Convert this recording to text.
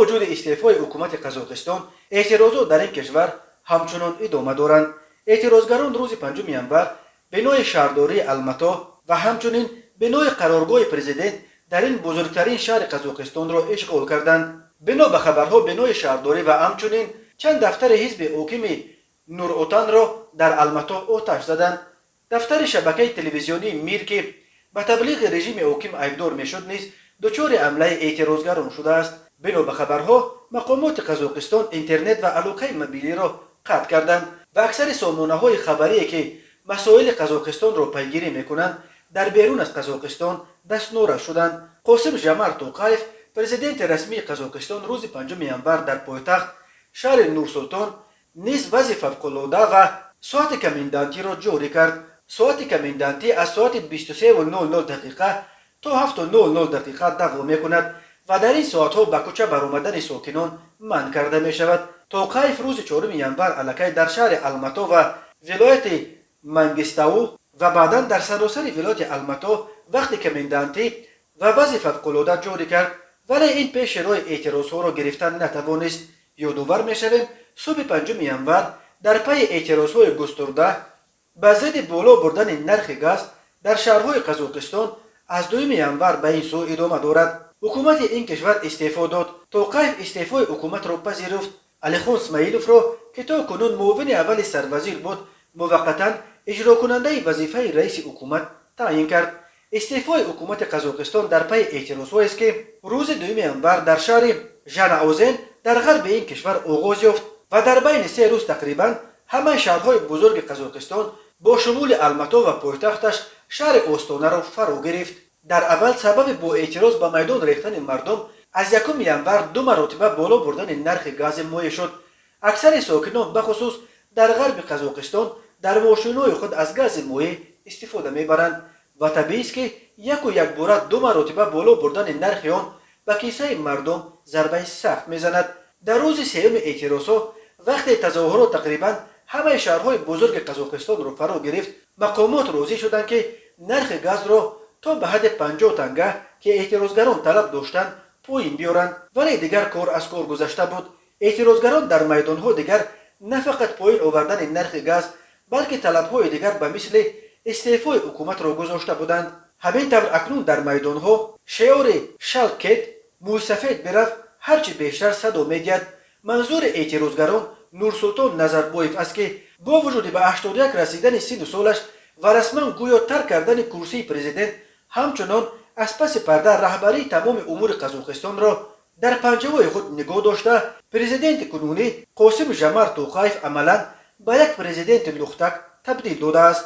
Вуҷуди истеъфои ҳукумати Қазоқистон, эътирозот дар ин кишвар ҳамчунон идома доранд. Эътирозгарон рӯзи 5 январ бинои шаҳрдории Алмато ва ҳамчунин бинои қароргоҳи президент дар ин бузургтарин шаҳри Қазоқистонро ишғол карданд. Бино ба хабарҳо, бинои шаҳрдорӣ ва ҳамчунин чанд дафтари ҳизби ҳокими Нуротанро дар Алмато оташ заданд. Дафтари шабакаи телевизионии Мир, ки ба таблиғи режими ҳоким айбдор мешуд, низ дучори ҳамлаи эътирозгарон шудааст. Бино ба хабарҳо, мақомоти Қазоқистон интернет ва алоқаи мобилиро қатъ карданд ва аксари сомонаҳои хабарие, ки масоили Қазоқистонро пайгирӣ мекунанд, дар берун аз Қазоқистон дастнорас шуданд. Қосим Жамар Тоқаев, президенти расмии Қазоқистон, рӯзи 5 январ дар пойтахт, шаҳри Нурсултон, низ вазъи фавқулода ва соати комендантиро ҷорӣ кард. Соати комендантӣ аз соати 23:00 дақиқа то 7:00 дақиқа давом мекунад ва дар ин соатҳо ба кӯча баромадани сокинон манъ карда мешавад. Тоқаев рӯзи 4 январ аллакай дар шаҳри Алмато ва вилояти Мангистау ва баъдан дар саросари вилояти Алмато вақти комендантӣ ва вазъи фавқулода ҷорӣ кард, вале ин пеши роҳи эътирозҳоро гирифтан натавонист. Ёдовар мешавем, субҳи 5 январ дар пайи эътирозҳои густурда ба зидди боло бурдани нархи газ дар шаҳрҳои Қазоқистон, аз 2 январ ба ин сӯ идома дорад, ҳукумати ин кишвар истеъфо дод. Тоқаев истеъфои ҳукуматро пазируфт. Алихон Смаиловро, ки то кунун муовини аввали сарвазир буд, муваққатан иҷрокунандаи вазифаи раиси ҳукумат таъйин кард. Истеъфои ҳукумати Қазоқистон дар пайи эътирозҳоест, ки рӯзи 2 январ дар шаҳри Жанаозен дар ғарби ин кишвар оғоз ёфт ва дар байни 3 рӯз тақрибан ҳамаи шаҳрҳои бузурги Қазоқистон бо шумули Алмато ва пойтахташ, шаҳри Остонаро фаро гирифт. Дар аввал сабаби бо эътироз ба майдон рехтани мардум аз 1 январ ду маротиба боло бурдани нархи гази моеъ шуд. Аксари сокинон, бахусус дар ғарби Қазоқистон, дар мошинҳои худ аз гази моеъ истифода мебаранд ва табиист, ки яку якбора ду маротиба боло бурдани нархи он ба кисаи мардум зарбаи сахт мезанад. Дар рӯзи сеюми эътирозҳо, вақте тазоҳурот тақрибан ҳамаи шаҳрҳои бузурги Қазоқистонро фаро гирифт, мақомот розӣ шуданд, ки нархи газро то ба ҳадди 50 танга, ки эътирозгарон талаб доштанд, поин биёранд, вале дигар кор аз кор гузашта буд. Эътирозгарон дар майдонҳо дигар на фақат поин овардани нархи газ, балки талабҳои дигар ба мисли истеъфои ҳукуматро гузошта буданд. Ҳамин тавр, акнун дар майдонҳо шиори «Шал кет, мӯйсафед бирав» ҳарчи бештар садо медиҳад. Манзури эътирозгарон Нурсултон Назарбоев аст, ки бо вуҷуди ба 81 расидани синну солаш ва расман гӯё тарк кардани курсии президент, ҳамчунон аз паси парда раҳбарии тамоми умури Қазоқистонро дар панҷаҳои худ нигоҳ дошта. Президенти кунунӣ Қосим Жамар Тоқаев амалан ба як президенти лухтак табдил додааст.